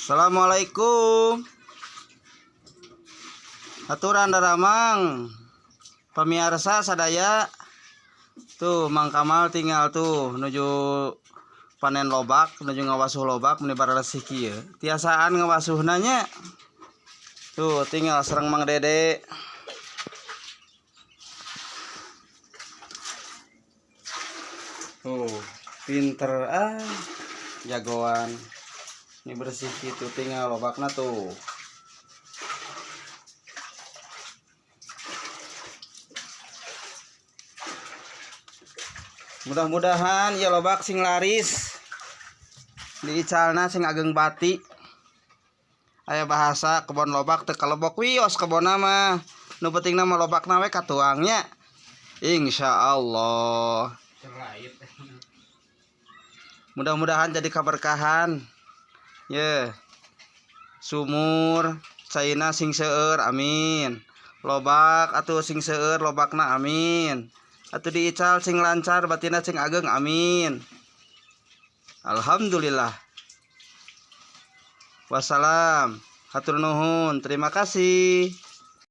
Assalamualaikum. Aturan daramang pamiarsa sadaya. Tuh Mang Kamal tinggal tuh nuju panen lobak, nuju ngawasuh lobak meni baralesih kieu. Tiasaan ngawasuhna nya. Tuh tinggal sareng Mang Dede. Tuh pinter ah jagoan. Ini bersih gitu tinggal lobakna tuh. Mudah-mudahan ya lobak sing laris. Diicalna sing ageng bati. Aya bahasa kebon lobak teu kalebok wios kebonna mah. Nu pentingna mah lobakna we katuangnya. Insyaallah. Mudah-mudahan jadi keberkahan. Ye. Sumur caina sing seueur amin. Lobak atuh sing seueur lobakna amin. Atuh diical sing lancar batina sing ageng amin. Alhamdulillah. Wassalam. Hatur nuhun. Terima kasih.